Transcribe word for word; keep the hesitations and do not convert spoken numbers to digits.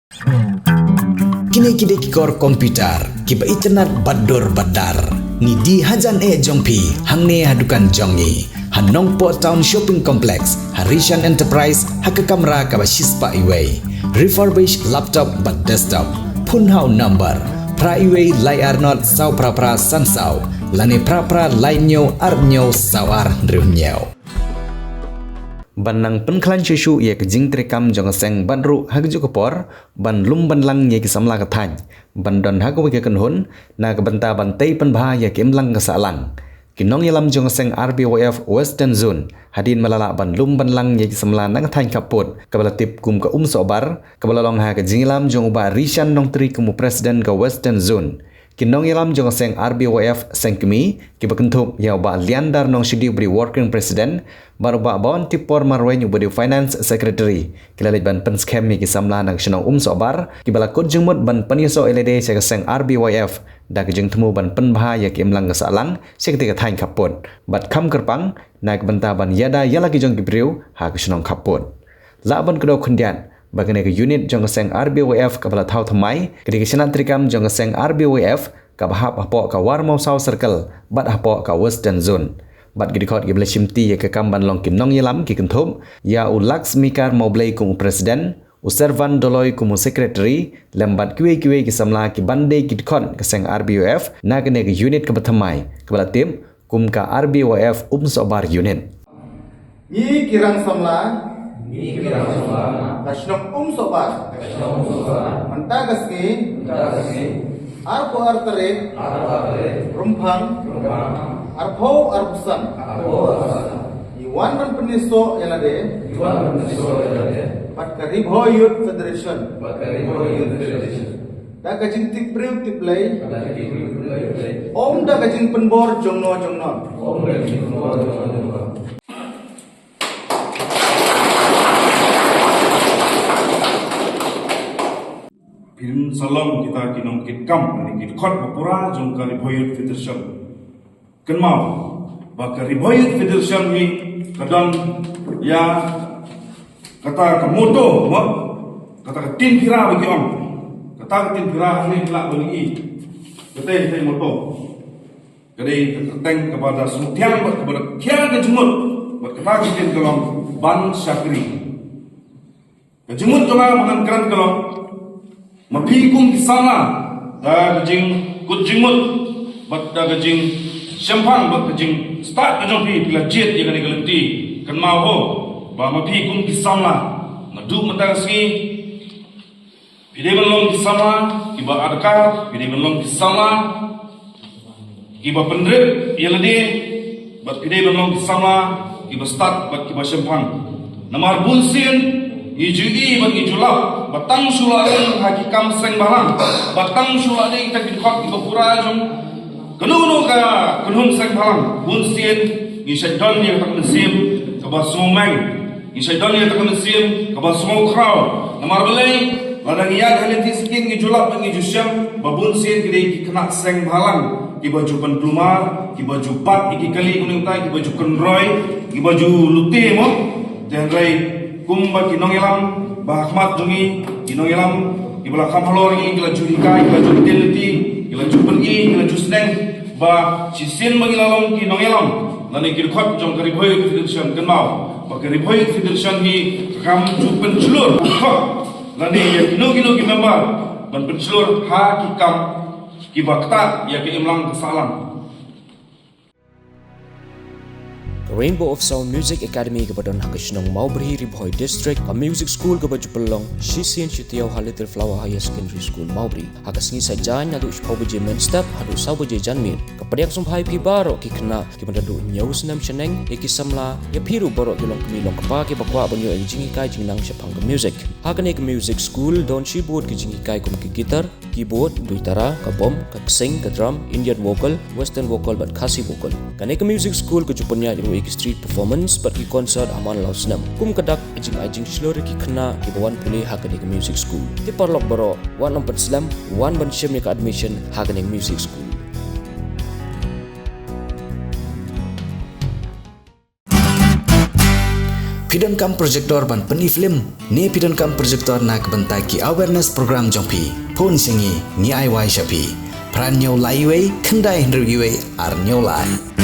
Kine ki dei ki kor computer kiba itynnad bad dur bad dar. Ngi die hajan eh jong phi hangne ha dukan jong ngi ha Nongpoh Town Shopping Complex, ha Rishan Enterprise, ha ka kamra kaba shispah iwei. Refurbish laptop bad desktop. Phone ha u number phra iwei lai ar nod saw phra phra san saw lane phra phra lai hynñiew ar hynñiew saw ar hynriew hynñiew. Ban nang pynkhlaiñ shuh shuh ïa ka jingtrei kam jong ka seng bad ruh ha kajuh ka por ban lum ban lang ïa ki samla ka thaiñ ban don ha kawei ka kynhun na ka bynta ban tei pynbha ïa ka imlang ka sahlang. Ki nongïalam jong ka seng R B Y F Western Zone hadien ba la lah ban lum ban lang ïa ki samla na ka thaiñ khappud kaba la tip kum ka Umsohbar, kaba la long ha ka jingïalam jong u Bah Rishan Nongtri kum u President ka Western Zone. Ki nongïalam jong ka seng R B Y F seng kmie kiba kynthup ïa u Bah Liandar Nongshuh uba dei Working President bad u Bah Bawantipor Marwein uba dei Finance Secretary ki la leit ban pynskhem ïa ki samla na ka shnong Umsohbar kiba la kut jingmut ban pynïasoh ïa lade sha ka seng R B Y F da ka jingthmu ban pynbha ïa ka imlang ka sahlang sha katei ka thaiñ khappud bad kham kyrpang na ka bynta ban ïada ïa la ki jong ki briew ha ka shnong khappud. Lah ban kdew khyndiat ba kane ka unit jong ka seng R B Y F kaba la thaw thymmai ka dei ka shnat treikam jong ka seng R B Y F kaba hap hapoh ka Warmawsaw Circle bad hapoh ka Western Zone. Bad ki dkhot kiba la shimti ïa ka kam ban long ki nongïalam ki kynthup ïa u Laxmikar Mawblei kum u President, u Servan Doloi kum u Secretary lem bad kiwei kiwei ki samla ki ban dei ki dkhot ka seng R B Y F na kane ka unit kaba thymmai kaba la tip kum ka R B Y F Umsohbar Unit. Ngi ki rang samla. Ngi ki rang samla. Ka shnong Umsohbar. Ka shnong Umsohbar. Mynta ka sngi. Mynta ka sngi. Arphew ar tarik. Arphew ar tarik. Rymphang. Rymphang. Arphew arphew san. Arphew arphew san. Ngi wan ban pynïasoh ïa lade. Ngi wan ban pynïasoh ïa lade. Bad ka Ri Bhoi Youth Federation. Bad ka Ri Bhoi Youth Federation. Da ka jingtip briew tip Blei. Da ka jingtip briew tip Blei. Ym da ka jingpynbor jongno jongno. Ym da ka jingpynbor jongno jongno. Phin sa long kita ki nongkitkam, lane ki dkhot ba pura jong ka Ri Bhoi Youth Federation. Kynmaw ba ka Ri Bhoi Youth Federation hi ka don ïa kata ka motto, mo? Kata ka ktien Pira ba ki ong. Kata ka ktien Pira hangne ki lah ban ïohi. Kata ka motto. Ka dei ka kyrteng kaba da sngewthiang bad kaba da thiang ka jingmut bad kata ka ktien ka long ban shakri. Ka jingmut jong nga ba ngan kren ka long, ma phi kum ki samla, da ka jingkut jingmut bad da ka jingshemphang bad ka jingstad ka jong phi, phi la jied ïa kane ka lynti. Kynmaw ho ba ma phi kum ki samla, naduh mynta ka sngi phi dei ban long ki samla kiba adkar, phi dei ban long ki samla kiba pynrit ïa lade, bad phi dei ban long ki samla kiba stad bad kiba shemphang. Namar bunsien ngi ju ïohi bad ngi ju lap ba tang shu la dei ha ki kam seng bhalang, ba tang shu la dei kita ki dkhot kiba pura jong kano kano ka kynhun seng bhalang, bunsien ngi shait don ïa kata ka mynsiem kaba sngewmeng. Ngi shait don ïa kata ka mynsiem kaba sngewkhraw. Namar balei? Lada ngi ïaid ha lynti skin ngi ju lap bad ngi ju shem ba bunsien ki dei ki khynnah seng bhalang kiba ju pynkulmar, kiba ju bat ïa ki kali kumne kumtai, kiba ju kynroi, kiba ju lute, mo. Te hynrei kumba ki nongïalam ba ha khmat jong ngi, ki nongïalam kiba la kham halor ngi, ki la ju hikai, ki la ju ktien lynti, ki la ju pyni, ki la ju sneng ba shisien ba ngi la long ki nongïalam lane ki dkhot jong ka Ri Bhoi Youth Federation, kynmaw ba ka Ri Bhoi Youth Federation hi kam ju pynshlur dkhot lane ïa kino kino ki member ban pynshlur ha ki kam kiba ktah ïa ka imlang ka sahlang. Ka Rainbow of Sound Music Academy kaba don ha ka shnong Mawbri, Ri Bhoi District, ka music school kaba ju pynlong shisien shi taïew ha Little Flower Higher Secondary School, Mawbri. Ha ka sngi Saitjaiñ naduh shiphew baje mynstep haduh saw baje janmiet. Ka pdiang sngewbha ïa phi baroh ki khynnah kiba naduh hynñiew snem shaneng, ïa ki samla, ïa phi ruh baroh ki longkmie longkpa kiba kwah ban ïoh ïa ka jinghikai jingnang shaphang ka music. Ha kane ka music school don shibun ki jinghikai kum ka guitar, keyboard, duitara, ka bom, ka ksing, ka drum, Indian vocal, western vocal bad Khasi vocal. Kane ka music school ka ju pynïaid ruh ïa ki street performance bad ki concert ha man la u snem. Kum ka dak ka jingai jingshlur ïa ki khynnah kiba wan pule ha kane ka music school. Te paralok baroh, wat nym pynslem, wan ban shim ïa ka admission ha kane ka music school. Phi donkam projector ban pyni film ne phi donkam projector na ka bynta ki awareness program jong phi? Phone sha ngi, ngi ai wai sha phi. Phra hynñiew lai wei khyndai hynriew wei ar hynñiew lai.